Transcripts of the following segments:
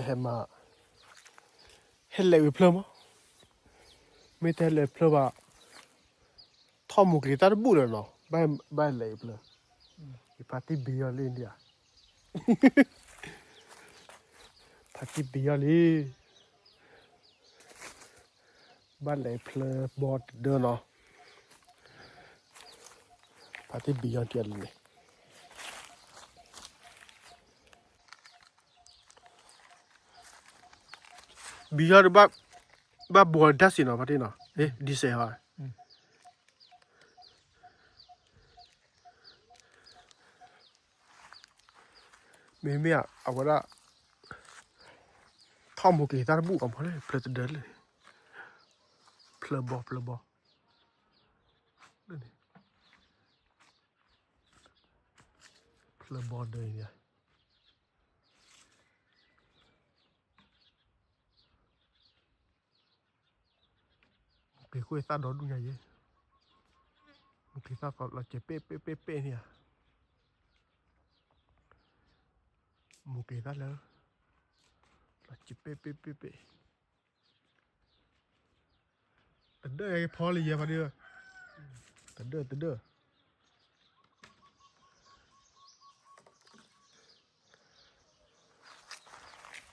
ဟဲမၤ, ဟဲလဲၤဝံၤဖျၢၣ်မး, မ့ၢ်တဟဲလဲၤဖျၢၣ်ဘၣ်, ထီၣ်မူၤကျ့ၤတၢ်တဘူၣ်လၢၤနီၤ, ဘၣ်လဲၤဝံၤဖျၢၣ်, ယဖါတံၢ်ဘံယီၤလံဒံးဧါ, ဖါတံၢ်ဘံယီၤလံ, ဘၣ်လဲၤဖျၢၣ်ဘီတဒၢနီၤ, ဖါတံၢ်ဘံယီၤဒံးလံန့ၣ် ဘံယီၤဒီးဘၣ်, ဘၣ်ဘှီဒၣ်စ့ၢ်နီၤ ဖါတံၢ်နီၤ, ဒ်စဲးဟီ, မ့မ့ၢ်အဝဲဒၣ်, ထီၣ်မူၤကျ့ၤတၢ်တဘူၣ်အီၤမးလၢ ဖျၢၣ်တဒၢလၢ, ဖျၢၣ်ဘီ ဖျၢၣ်ဘီ, ဖျၢၣ်ဘီဒၢအံၤန့ၣ် မူၤကျ့ၤဃိသၣ်ဒီဒူၣ်ညါယဲ, မူၤကျ့ၤသၣ်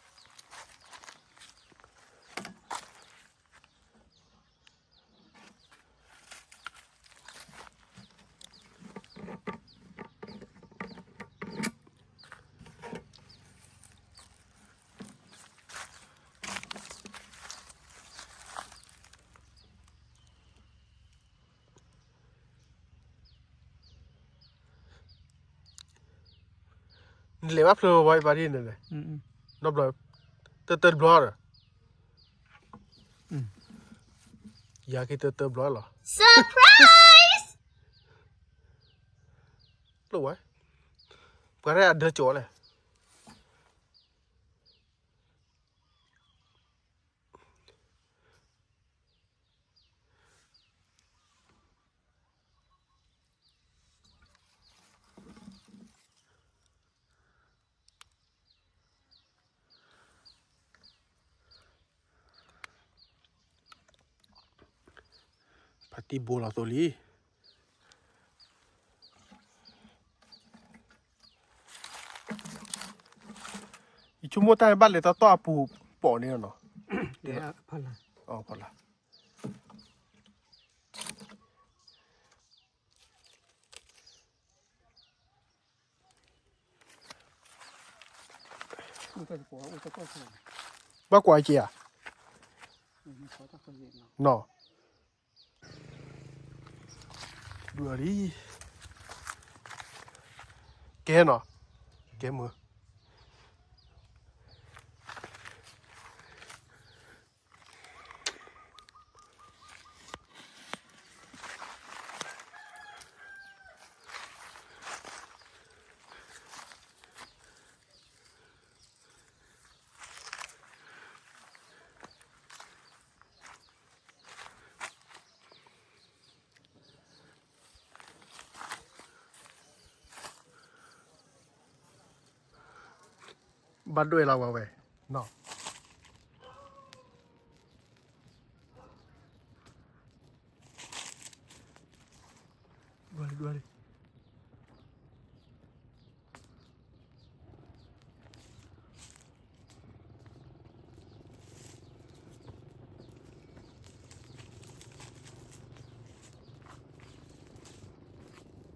လီၤစဲးပဲ့ပဲ့ပဲ့ပဲ့န့ၣ်ဧါ, မူၤကျ့ၤသၣ်လၢ, လီၤစဲးပဲ့ပဲ့ပဲ့ပဲ့, တဒၢဖီလၢယဲဖါဒံၢ်, တဒၢတဒၢ နလဲၤဘၣ်ဖျၢၣ်ဝဲအံၤဘၣ်ဒ်န့ၣ်လဲၣ်, နီတဘျီ, တၢတၢတဘျီဒီး, ယၤက့ၤတၢတၢတဘျီလီၤ, လိၣ်ဝဲ, ပှၤရဲၣ်အဒၢကၠီၤလဲၣ် ဖါတံၢ်ဘိလီၤသိလံ, ယဆိကမိၣ်တၢ်ဘၣ်လဲၤတီတီအပူၤပိာ်န့ၣ်လီၤနီၤ, ဖီလာ် ဘၣ်ကွၢ်က့ၤဧါ, နီၤ, ဒွဲၣ်လံ, ကဲနီၤ, ကဲမုၢ် ဘၣ်ဒွဲၣ်လီၤဝဲဝဲ, နီၤ, ဒွဲၣ်လံ ဒွဲၣ်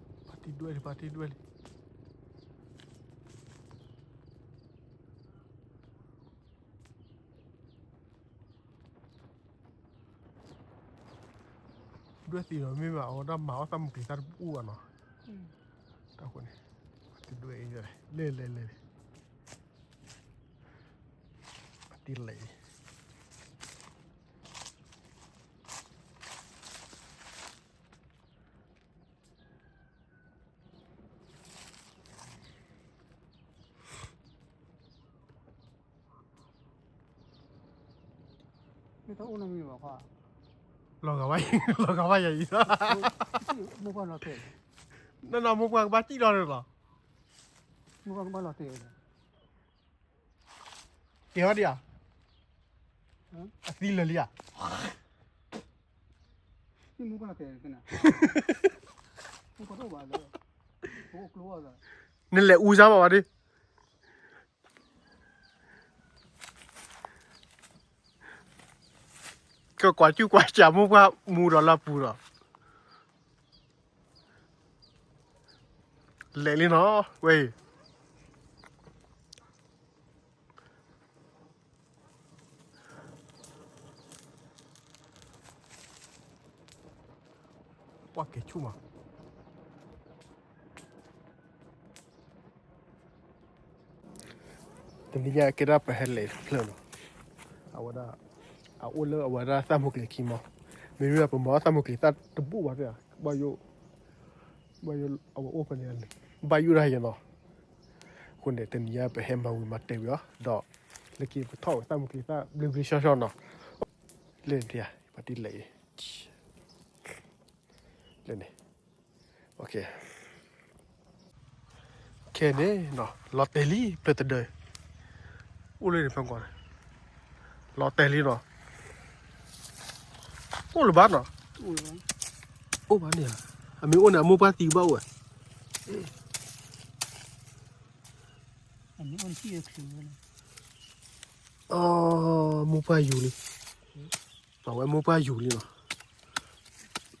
လံ. ဖါတံၢ်ဒွဲၣ်လံ ဖါတံၢ်ဒွဲၣ်လံ. ဒွဲၣ်သံဒီးမ့ၢ်ဘၣ်အဝဲဒၣ်မၤအီၣ်သၣ်မုၢ်က့ၤသၣ်တဘူၣ်ဘၣ်နီၤ. တၢ်ဃိန့ၣ် ဖါတံၢ်ဒွဲၣ်အံၤ လဲၣ်လဲၣ်လဲၣ်, ဖါတံၢ်လဲၣ်အံၤ. လီၤဂာ်ဘၣ်ယၤအံၤ, နနီၢ်မိၢ်ပှၢ်ကဘၣ်စံၣ်လီၤန့ၣ်လီၤ. မိၢ်ပှၢ်ကဘၣ်လီၤတဲာ်ဝဲဒၣ်. ကဲဝဲဒံးဧါ, အသံလၢာ်လံဧါ, နလဲၤအူစါဘၣ်ဝဲဒၣ်, ကကွၢ်ကူကွၢ်စးမိၢ်ပှၢ်မူဒီးလၢပူၤဒီး, လဲၤလံနီၤ, ဝဲအံၤ ပှၤက့ၤဆူၣ်မး, တနံၤညါကဲဒၣ်ပဟဲလဲၤဖျၢၣ်နီၤ, အဝဲဒၣ်, အအိၣ်လၢအဝဲဒၣ်သၣ်မူကျ့ၤခံမး, မ့မ့ၢ်ပမၤသၣ်မူကျ့ၤသၣ်တဘူၣ်ဘၣ်, ဘၣ်ယိၣ်, ဘၣ်ယိၣ်အဝဲအိၣ်ဖဲန့ၣ်, ဘၣ်ယိၣ်ဒၣ်ယဲနီၤ, အဃိန့ၣ် တနံၤညါပဟဲမၤဝံၤမၤတဲာ်ဝံၤအီၤ, ဒီး လၢခံပထီၣ်ဝဲသၣ်မူကျ့ၤသၣ်ဘျ့ဘျ့ဆှီဆှီနီၤ, လၢန့ၣ်, ပှၤတလဲၤအံၤ, လၢန့ၣ် ခဲန့ၣ်, လီၤတဲာ်လံဖျၢၣ်တဒၢ, အိၣ်လၢန့ၣ်ဖဲကီးန့ၣ်, လီၤတဲာ်လံနီၤ, အိၣ်လၢၤဘၣ်နီၤ, အိၣ်ဘၣ်န့ၣ်ဧါ, အမ့ၢ်အိၣ်န့ၣ် အမိၢ်ပှၢ်သံကဘၣ်အိၣ်ဝဲ, မိၢ်ပှၢ်ယူၤလံ, ပဝဲမိၢ်ပှၢ်ယူၤလံနီၤ,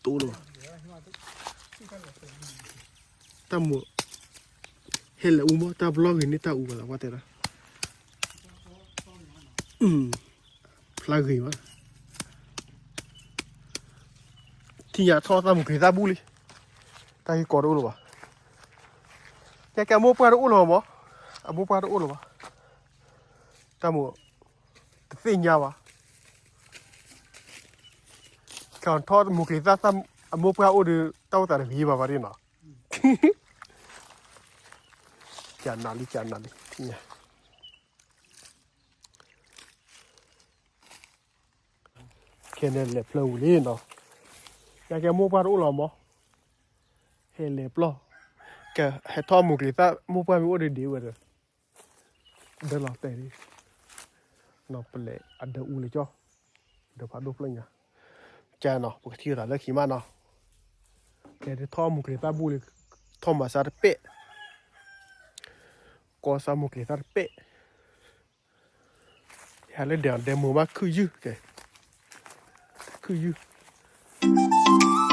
တအိၣ်လၢၤဘၣ်, တၢ်မိၢ်, ဟဲလဲၤအူမး တၢ်ပလီၢ်ဂ့ၤန့ၢ်တၢ်အူဘၣ်လီၤ ပှၤတဲဒၣ်, ဖျါဂ့ၤဘၣ်, ထံၣ်ညါထီၣ်သၣ်မူကျ့ၤသၣ်ဘူၣ်လံ, တၢ်ဂ့ၢ်ကီတအိၣ်လၢၤဘၣ်, ကဲကဲအမိၢ်ပှၢ်တအိၣ်လၢၤဘၣ်မး, အမိၢ်ပှၢ်တအိၣ်လၢၤဘၣ်, တၢ်မိၢ်, တသ့ၣ်ညါဘၣ်, ကထီၣ်မူကျ့ၤသၣ် အမိၢ်ပှၢ်အိၣ်ဒီး တၢ်အိၣ်သးတဂ့ၤဘၣ်ဘၣ်ဒ်နီၤ, ကနၤလံ ကနၤလံ, ခဲန့ၣ်လဲၤဖျၢၣ်ဝံၤလံနီၤ, ကဲကဲမိၢ်ပှၢ်တအိၣ်လၢၤမး, ဟဲလဲၤပျီၢ်, ကဟဲထီၣ်မူကျ့ၤသၣ် မိၢ်ပှၢ်မ့ၢ်အိၣ်ဒီးဒ့ဝဲဒီး ဒၢလီၤတဲာ်လံ, နီၤပလဲၤအဒၢအူလၢကၠီ, ဒၢဖးဒိၣ်ဖျၢၣ်ညါ, ကဲနီၤ ပကထံၣ်လိာ်သးလၢခံမးနီၤ, ကဲထီၣ်မူကျ့ၤသၣ်ဘူၣ်လံ, ထီၣ်မၤစါတပဲၣ်, ကီၢ်စၢ်မူကျ့ၤသၣ်တပဲၣ်, ဟဲလၢဒဲးအီၤဒဲးမိၢ်ဘၣ်ခုၣ်ယုၢ်, ခုၣ်ယုၢ်